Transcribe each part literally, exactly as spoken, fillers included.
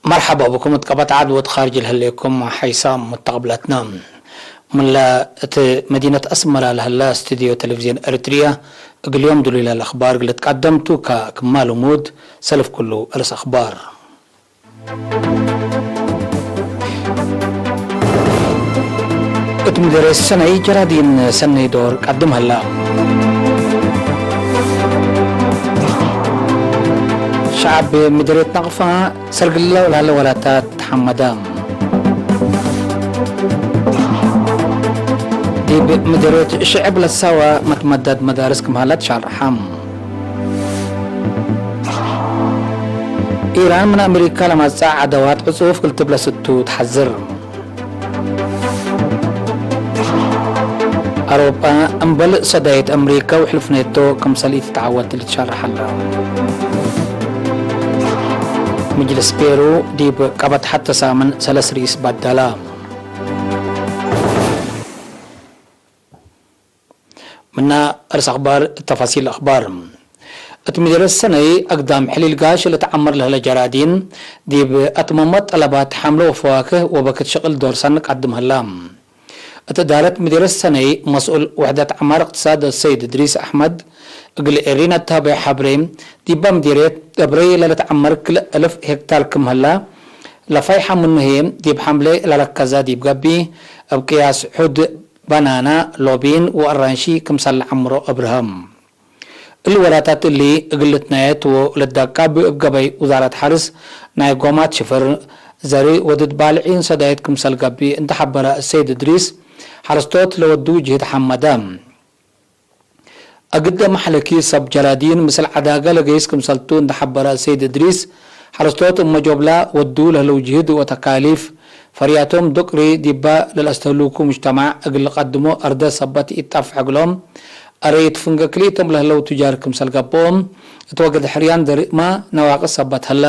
መርሐባ ብኩም እት ቀበት ዐድ ወእት ካርጅ ለህሌኩም ሐይሳም ሙተቅብለትነ። ምንለ እት መዲነት አስመራ ለህለ ስቱድዮ ቴሌቪዝዮን ኤረትርያ እግል ዮም ዱሉይ ለህለ አኽባር እግል ልትቀደም ቱ፣ ከክማ ልሙድ ሰልፍ ኩሉ ርእስ አኽባር። እት ምዴርየት ሰነይ ጀራዲን ሰኒ ዶር ቀድም ሀላ። ሸዐብ ምዴርየት ነቅፋ ሰርግለው ለሀለ ወላታት ተሐመደ። ዲብ ምዴርየት ሽዕብ ለሳወ መትመደድ መዳርስ ክም ሀለ ትሻርሐ። ኢራን ምን አሜሪካ ለመጽአ ዐዳዋት ዕጹፍ ክልትብ ለስቱ ተሐዝር። አውሮጳ እምበል ሰዳይት አሜሪካ ወሕልፍ ኔቶ ክምሰል ኢትትዐወት ልትሸረሕ ሀለ። ምጅልስ ፔሩ ዲብ ቀበት ሐተ ሳምን ሰለስ ርኢስ በደለ። ምነ እርስ አኽባር፣ ተፋሲል አኽባር። እት ምዴርየት ሰነይ አግዳም ሕሊል ጋሽ ለተዐመር ለህለ ጀራዲን፣ ዲብ አትመመት ጠለባት ሐምለ ወፈዋክህ ወበክት ሽቅል ዶር ሰኒ ቀድም ሀላ። እት እዳረት ምዴርየት ሰነይ መስኡል ውሕደት ዐማር እቅትሳድ ሰይድ እድሪስ አሕመድ እግል ኤሪና እት ሀበየ ሐብሬ፣ ዲባ ምዴርየት እብረይ ለልትዐመር ክልኤ እልፍ ሄክታር ክም ሀላ ለፋይሐ ምኑ ህዬ፣ ዲብ ሐምሌ ለረከዘ ዲብ ገብእ፣ እብ ቅያስ ሑድ በናና፣ ሎቢን ወአራንሺ ክምሰል ለዐምሮ አብርሀም። እሊ ወላታት እሊ እግል ልትነየት ወልትዳቀብ እብ ገበይ ውዛረት ሐርስ ናይ ጎማት ሽፍር፣ ዘሪ ወድድ ባልዒን ሰዳይት ክምሰል ገብእ እንዴ ሐበረ ሰይድ እድሪስ፣ ሐረስቶት ለወዱ ጅህድ ሐመደ። አግደ መሕለኪ ሰብ ጀራዲን ምስል ዐዳገ ለገይስ ክምሰልቱ እንዴ ሐበረ ሰይድ እድሪስ፣ ሐረስቶት እብ መጆብላ ወዱ ለህለው ጅህድ ወተካሊፍ፣ ፈርያቶም ዶቅሪ ዲባ ለለአስተህሉኩ ሙጅተማዕ እግል ልቀድሞ አርደ ሰበት ኢጠፍዕ እግሎም፣ አረይት ፍንገ ክልኢቶም ለህለው ቱጃር ክምሰል ገብኦም፣ እት ወገድ ሕርያን ዘርእ መ ነዋቅስ ሰበት ሀለ፣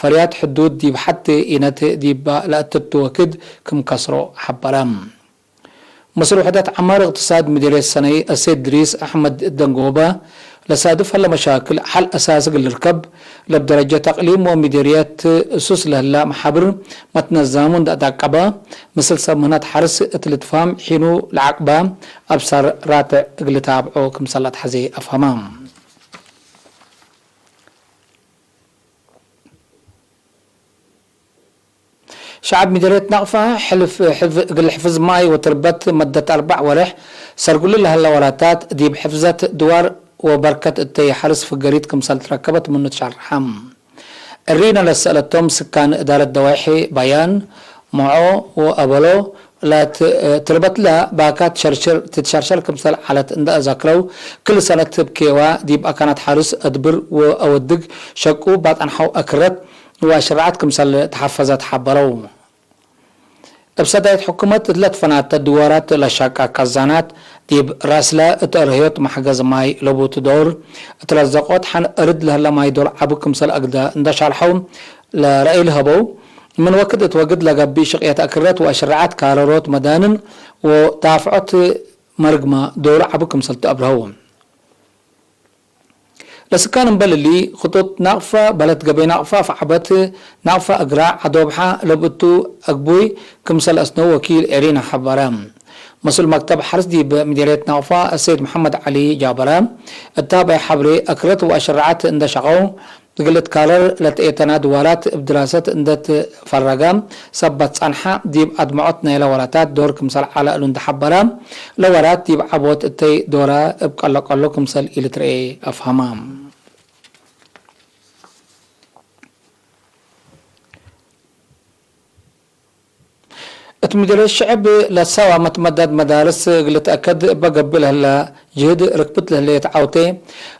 ፈርያት ሕዱድ ዲብ ሐቴ ኢነት ዲባ ለአተቱ ወክድ ክም ከስሮ ሐበረ። መስኡል ውሕደት ዐማር እቅትሳድ ምዴርየት ሰነይ አሰይድ እድሪስ አሕመድ ደንጎበ፣ ለሳድፍ ሀለ መሻክል ሐል አሳሲ እግል ልርከብ፣ ለእብ ደረጀት አቅሊም ወምዴርየት እሱስ ለህላ መሓብር መትነዛሙ እንዴ አዳቀበ፣ ምስል ሰብ ምህነት ሐርስ እት ልትፋም ሒኑ ለዐቅበ አብሳር ራትዕ እግል ልታብዖ ክምሰል ለአትሐዜ አፍሀመ። ሸዐብ ምዴርየት ነቅፋ ሕልፍ፣ ሕልፍ እግል ሕፍዝ ማይ ወትርበት መደት አርበዕ ወሬሕ ሰርጉሉ ለሀለ ወላታት ዲብ ሕፍዘት ድዋር ወበርከት እተይ ሐርስ ፍገሪት ክምሰል ትረከበት ምኑ ትሸርሐ። እሪነ ለሰአለቶም ስካን እዳረት ደዋይሒ በያን፣ መዖ ወአበሎ ለት-፣ ትርበትለ ባካት ሸርሽር ትትሸርሸር ክምሰል ዐለት እንደ አዛክረው፣ ክል ሰነት እብ ኬዋ ዲብ አካናት ሐርስ አድብር ወአወድግ ሸቁ ባጠንሐው አክረት ወአሽራዓት ክምሰል ተሐፈዘት ሐበረው። እብ ሰዳይት ሕኩመት እት ለትፈናተ ድዋራት ለሻቃ ካዛናት ዲብ ራስለ እት አርህዮት መሕገዝ ማይ ለቡቱ ዶር እት ለዘቆት ሐን እርድ ለህለ ማይ ዶር ዐቢ ክምሰል አግደ እንደ ሻርሐው ለረአይ ለሀበው፣ ምን ወክድ እት ወክድ ለገብእ ሽቅየት አክረት ወአሽራዓት ካረሮት መዳንን ወዳፍዖት መርግመ ዶር ዐቢ ክምሰል ተአብርሀው። ለስካን እምበል እሊ፣ ክጡጥ ናቅፋ፣ በለት ገበይ ናቅፋ፣ ፈዐበት ናቅፋ፣ እግራ፣ ዐዶብሐ፣ ለብእቱ አግቡይ ክምሰል አስነው ወኪል ኤሪና ሐበረ። መስኡል መክተብ ሐርስ ዲብ ምዴርየት ናቅፋ አሰይድ መሐመድ ዐሊ ጃበረ፣ እታበ ሐብሬ አክረት ወአሽራዓት እንደ ሸቀው፣ እግል ልትካረር ለትኤተና ድዋራት እብ ድራሰት እንደ ትፈረገ ሰበት ጸንሐ፣ ዲብ አድመዖት ናይለ ወላታት ዶር ክምሰል ዐለ እሉ እንደ ሐበረ፣ ለወራት ዲብ ዐቦት እተይ ዶረ እብ ቀለቀሎ ክምሰል ኢልትረኤ አፍሀመ። እት ምዴርየት ሽዕብ ለሰዋ መትመዳድ መዳርስ እግል ልትአከድ እበ ገብእ ለህለ ጅህድ ርክብት ለህሌት ዐውቴ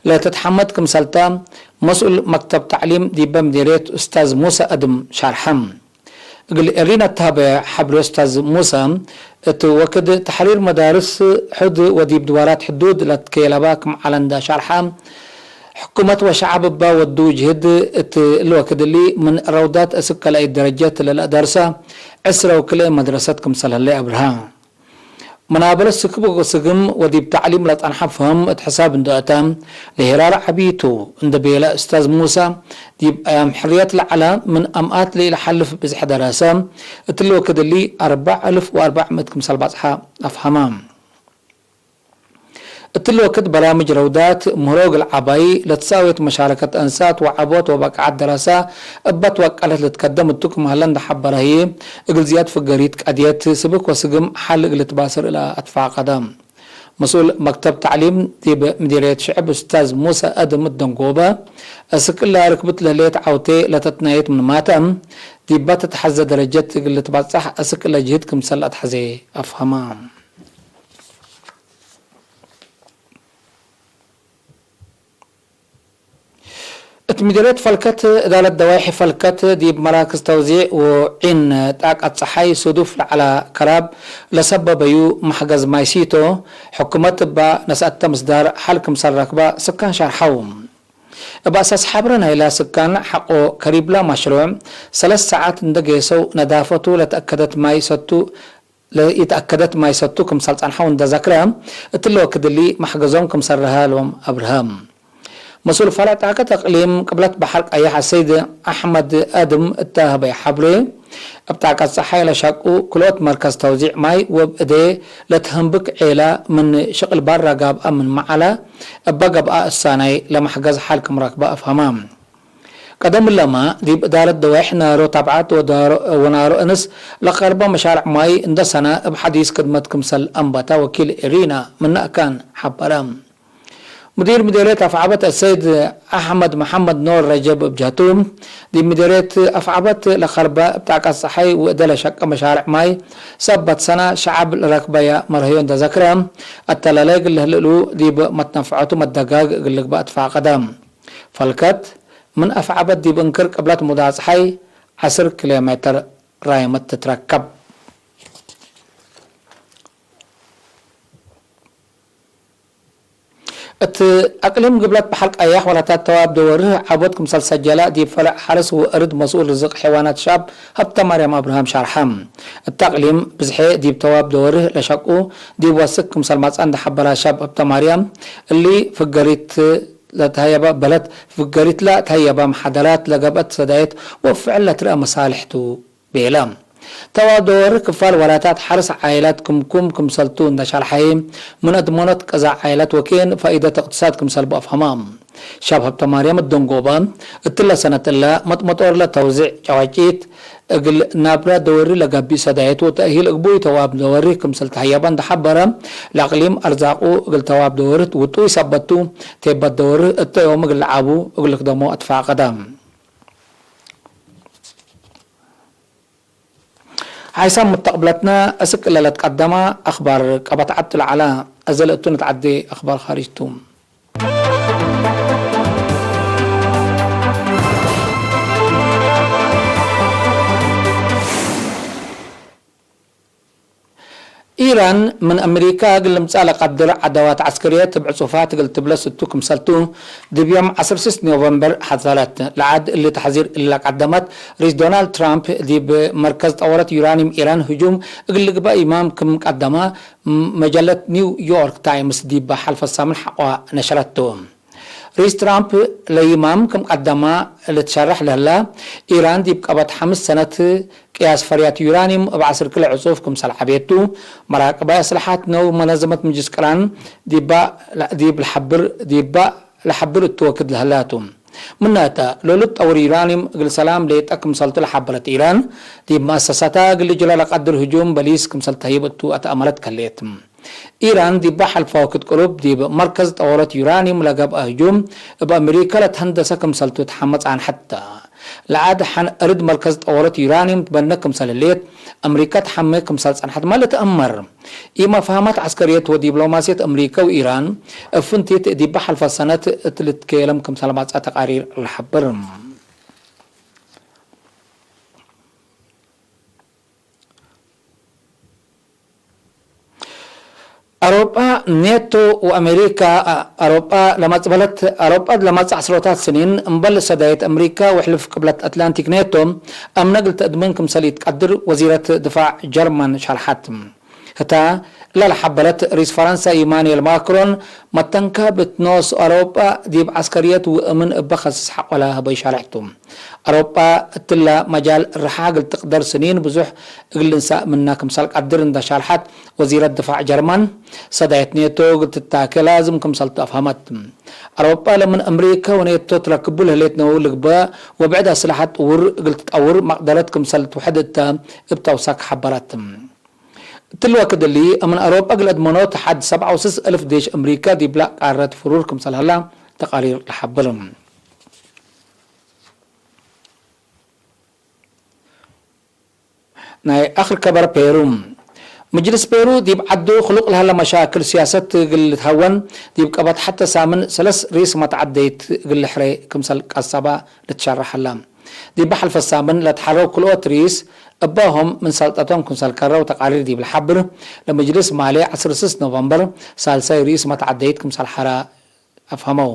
ለትትሐመድ ክምሰልተ፣ መስኡል መክተብ ተዕሊም ዲበ ምዴርየት ኡስታዝ ሙሰ አድም ሻርሐ። እግል ኤሪና እት ሀበ ሐብሬ ኡስታዝ ሙሰ፣ እት ወክድ ተሕሪር መዳርስ ሕድ ወዲብ ድዋራት ሕዱድ ለትኬለበ ክም ዐለ እንደ ሻርሐ፣ ሕኩመት ወሸዐብ እበ ወዱ ጅህድ እት እሊ ወክድ እሊ፣ ምን ረውዳት እስክ ካልኣይት ደረጀት ለለአደርሰ ዕስረ ወክልኤ መድረሰት ክምሰል ህለ አብርሀ። መናበለት ስክብ ወስግም ወዲብ ተዕሊም ለጸንሐ ፍህም እት ሕሳብ እንዶ አተ፣ ለሄራር ዐቢ ቱ እንዴ ቤለ እስታዝ ሙሰ፣ ዲብ አያም ሕርየት ለዐለ ምን አምኣት ለኢለሐልፍ ብዝሐ ደረሰ፣ እትሊ ወክድ እሊ አርበዕ አልፍ ወአርበዕ ምእት ክምሰል በጽሐ አፍሀመ። እትሊ ወክድ በራምጅ ረውዳት ምህሮ እግል ዐባይ ለትሳዌት መሻረከት አንሳት ወዐቦት ወበቃዐት ደረሰ እበ ትወቀለት ልትከደም እቱ ክም ሀለ እንዴ ሐበረ ህዬ፣ እግል ዝያድ ፍገሪት ቀድየት ስብክ ወስግም ሐል እግል ልትባስር እለ አትፋቀደ። መስኡል መክተብ ተዕሊም ዲብ ምዲርየት ሽዕብ ኡስታዝ ሙሰ አድም ደንጎበ፣ አስክ እለ ርክብት ለህሌት ዐውቴ ለተትናየት ምንማተ፣ ዲበ ተትሐዜ ደረጀት እግል ልትባጻሕ አስክ እለ ጅህድ ክምሰል አትሐዜ አፍሀመ። እት ምዲርየት ፈልከት እዳለት ደዋይሕ ፈልከት ዲብ መራክዝ ተውዚዕ ወዒን ጣቀት ጸሓይ ሱዱፍ ለዐለ ከራብ ለሰበበዩ መሕገዝ ማይ ሲቶ፣ ሕኩመት እበ ነስአተ ምስዳር ሐል ክምሰል ረክበ ስካን ሸርሐው። እብ አሳስ ሐብረ ናይላ ስካን ሐቆ ከሪብላ መሽሩዕ ሰለስ ሰዓት እንዴ ጌሰው ነዳፈቱ ለተአከደት ማይ ሰቱ ለኢተአከደት ማይ ሰቱ ክምሰል ጸንሐው እንዴ ዘክረ፣ እትሊ ወክድ እሊ መሕገዞም ክምሰል ረሀ ሎም አብርሀ። መስኡል ፈርዕ ጣቀት እቅሊም ቅብለት በሐር ቀየሕ አሰይድ አሕመድ አድም እተ ሀበየ ሐብሬ፣ እብ ጣቀት ጸሓይ ለሸቁ ክልኦት መርከዝ ተውዚዕ ማይ ወእብ እዴ ለትሀንብክ ዔላ ምን ሽቅል ባራ ጋብአ ምንመ ዐለ፣ እበ ገብአ እሳናይ ለመሕገዝ ሐል ክም ረክበ አፍሀመ። ቀደም እለመ፣ ዲብ እዳረት ደዋይሕ ናሮ ታብዐት ወዳሮ-፣ ወናሮ እንስ ለቀርበ መሻርዕ ማይ እንደ ሰነ እብ ሐዲስ ክድመት ክምሰል አንበተ ወኪል ኤሪና ምነ አካን ሐበረ። ሙዲር ምዴርየት አፍዐበት አሰይድ አሕመድ መሐመድ ኖር ረጀብ እብ ጀህቱ፣ ዲብ ምዴርየት አፍዐበት ለቀርበ እብ ጣቀት ጸሓይ ወእደ ለሸቀ መሻርዕ ማይ ሰበት ሰነ ሸዐብ ለረክበየ መርሀዮ እንደ ዘክረ፣ አተላላይ እግል ለህልእሉ ዲብ መትነፍዐቱ መደጋግ እግል ልግበእ ትፋቀደ። ፈልከት፣ ምን አፍዐበት ዲብ እንክር ቅብለት ሙዳጽሓይ ዐስር ኪሎ ሜትር ራይመት ትትረከብ። እት አቅሊም ግብለት በሐር ቀያሕ ወላታት ተዋብ ደወርህ ዐቦት ክምሰል ሰጀለ ዲብ ፈርዕ ሐርስ ወእርድ መስኡል ርዝቅ ሐይዋናት ሻብ ሀብተማርያም አብርሃም ሸርሐ። እት አቅሊም ብዝሐ ዲብ ተዋብ ደወርህ ለሸቁ ዲብ ወስክ ክምሰል መጽአ እንደ ሐበረ ሻብ ሀብተማርያም፣ እሊ ፍገሪት ለተሀየበ በለት ፍገሪትለ ተሀየበ መሓደራት ለገብአት ሰዳየት ወፍዕል ለትረአ መሳልሕ ቱ ቤለ። ተዋዶር ክፋል ወላታት ሐርስ ዓይላት ክምኩም ክምሰልቱ እንደ ሸርሐየ፣ ምን አድመኖት ቀዛ ዓይላት ወኬን ፋኢደት እቅትሳድ ክምሰል በአፍሀማ። ሻብ ሀብተማርያም ደንጎበ፣ እትለ ሰነት እለ መጥመጦርለ ተውዚዕ ጨዋጪት፣ እግል ናብራ ደወሪ ለጋቢ ሰዳየት ወተእሂል እግቡይ ተዋብ ደወሪ ክምሰል ተሀየበ እንደ ሐበረ፣ ለአቅሊም አርዛቁ እግል ተዋብ ደወሪ ውጡይ ሰበት ቱ፣ ቴበት ደወሪ እተ ዮም እግል ለዓቡ እግል ልክደሞ አትፋቀደ። ሓይሳም ሙተቅብለትነ እስክ እለ ለትቀደመ አክባር ቀበት ዐድ ለዐለ። አዜ ለእቱ ንትዐዴ አክባር ካርጅ ቱ። ኢራን ምን አሜሪካ እግል ልምጸእ ለቀድር ዐዳዋት ዐስከርየት እብ ዕጹፋት እግል ትብለስ እቱ ክምሰልቱ፣ ዲብ ዮም ዐስር ስስ ኖቨምበር ሐዘረት። ለዐድ እሊ ተሕዚር እሊ ለቀደመት ርኢስ ዶናልድ ትራምፕ፣ ዲብ መርከዝ ጠወረት ዩራኒም ኢራን ህጁም እግል ልግበእ ኢማም ክም ቀደመ፣ መጀለት ኒው ዮርክ ታይምስ ዲበ ሐልፈ ሳምን ሐቆ ነሽረቱ። ርኢስ ትራምፕ ለይማም ክም ቀደመ ልትሸረሕ ለህለ፣ ኢራን ዲብ ቀበት ሐምስ ሰነት ቅያስ ፈርያት ዩራኒም እብ ዐስር ክለ ዕጹፍ ክምሰል ዐቤቱ፣ መራቅባይ አስለሐት ነው መነዘመት ምጅልስ ቅራን ዲባ፣ ዲብ ለሐብር፣ ዲባ ለሐብር እቱ ወክድ ለህላቱ። ምናተ፣ ሎሉ ጠውር ዩራኒም እግል ሰላም ሌጠ ክምሰልቱ ለሐበረት ኢራን፣ ዲብ መአሰሰታ እግል ልጅረ ለቀድር ህጁም በሊስ ክምሰል ተህይብ እቱ አትአመረት ከሌት። ኢራን ዲበ ሐልፈ ወክድ ቅሩብ ዲብ መርከዝ ጠወረት ዩራኒም ለገብአ ህጁም እብ አሜሪካ ለትሀንደሰ ክምሰልቱ ተሐመ ጻንሐት ተ። ለዐድ ሐን እርድ መርከዝ ጠወረት ዩራኒም ትበነ ክምሰል ህሌት፣ አሜሪካ ተሐሜ ክምሰል ጸንሐትመ ልትአመር። ኢመፍሀማት ዐስከርየት ወዲብሎማስየት አሜሪካ ወኢራን እብ ፍንቲት ዲበ ሐልፈ ሰነት እት ልትኬለም ክምሰል መጽአ ተቃሪር ለሐብር። አውሮጳ፣ ኔቶ ወአሜሪካ፣ አውሮጳ ለመጽበለት፣ አውሮጳ ለመጽእ ዐስሮታት ስኒን እምበል ሰዳየት አሜሪካ ወሕልፍ ቅብለት አትላንቲክ ኔቶ አምነ እግል ተአድምን ክምሰል ኢትቀድር ወዚረት ድፋዕ ጀርመን ሸርሐት። ህታ እለ ለሐበለት ርኢስ ፈረንሳ ኢማኑኤል ማክሮን፣ መተንካብ እት ኖስ አውሮጳ ዲብ ዐስከርየት ወእምን እበ ከስስ ሐቆለ ህበይ ሻርሕቱ። አውሮጳ እትለ መጃል ርሓ እግል ትቅደር ስኒን ብዙሕ እግል ልንሳእ ምና ክምሰል ቀድር እንደ ሻርሐት ወዚረት ድፋዕ ጀርመን፣ ሰዳየት ኔቶ እግል ትታኬ ላዝም ክምሰልቱ አፍሀመት። አውሮጳ ለምን አምሪካ ወኔቶ ትረክቡ ለህሌት ነው ልግበእ ወብዕድ አስለሐት ጥውር እግል ትጠውር መቅደረት ክምሰል ትውሕድ እተ እብ ተውሳክ ሐበረት። እትሊ ወክድ እሊ፣ እምን አውሮጳ እግል አድመኖ ተሐድ ሰብዓ ወስስ እልፍ ዴሽ አምሪካ ዲብለ ቃረት ፍሩር ክምሰል ሀላ ተቃሪር ለሐብር። ናይ አክር ከበር ፔሩ። ምጅልስ ፔሩ ዲብ ዐዱ ክሉቅ ለሀለ መሻክል ሲያሰት እግል ልትሀወን፣ ዲብ ቀበት ሐተ ሳምን ሰለስ ርኢስ መትዐደይት እግል ልሕሬ ክምሰል ቀሰባ ልትሸረሕ ሀላ። ዲብ ሐልፈ ሳምን ለትሐረው ክልኦት ርኢስ፣ እባሆም ምን ሰልጠቶም ክምሰል ከረው ተቃሪር ዲብ ለሐብር፣ ለምጅልስ ማሌ ዐስር ስስ ኖቨምበር ሳልሳይ ርኢስ መትዐደይት ክምሰል ሐራ አፍሀመው።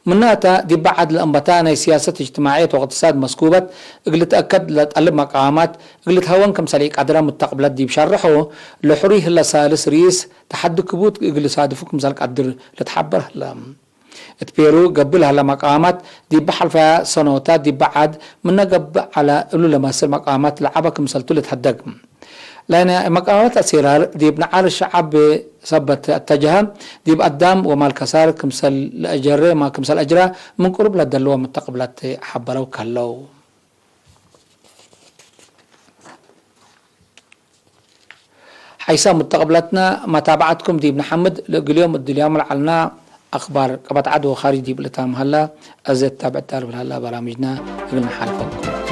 ምናተ፣ ዲብ በዐድ ለእንበታ ናይ ሲያሰት እጅትማዕየት ወእቅትሳድ መስኩበት እግል ልትአከድ ለጠልብ መቃማት እግል ልትሀወን ክምሰል ኢቀድረ ምተቅብለት ዲብ ሸርሑ፣ ለሕሩይ ህለ ሳልስ ርኢስ ተሐዲ ክቡድ እግል ልሳድፉ ክምሰል ቀድር ልትሐበር ህለ። እት ፔሩ ገብእ ለሀለ መቃማት ዲብ ሐልፈያ ሰኖታት ዲብ በዐድ ምነ ገብእ ዐለ እሉ ለመስል መቃማት ለዐበ ክምሰልቱ ልትሀደግ። ላይነ መቃወመት አሴራር ዲብ ነዓር ሸዐብ ሰበት አተጀሀ፣ ዲብ አዳም ወማል ከሳር ክምሰል ለአጀረ፣ ማ ክምሰል አጅራ ምን ቅሩብ ለደልዎ ምተቅብለት ሐበረው ከለው። ሐይሳ ምተቅብለትነ መታብዐትኩም ዲብ ነሐምድ፣ ለእግል ዮም እድልያም ለዐልና አክባር ቀበት ዐድ ወካርጅ ዲብ ልታም ሀላ፣ አዜ ትታብዕታ ልብል ሀላ በራምጅነ እግል ነሓልፈኩም።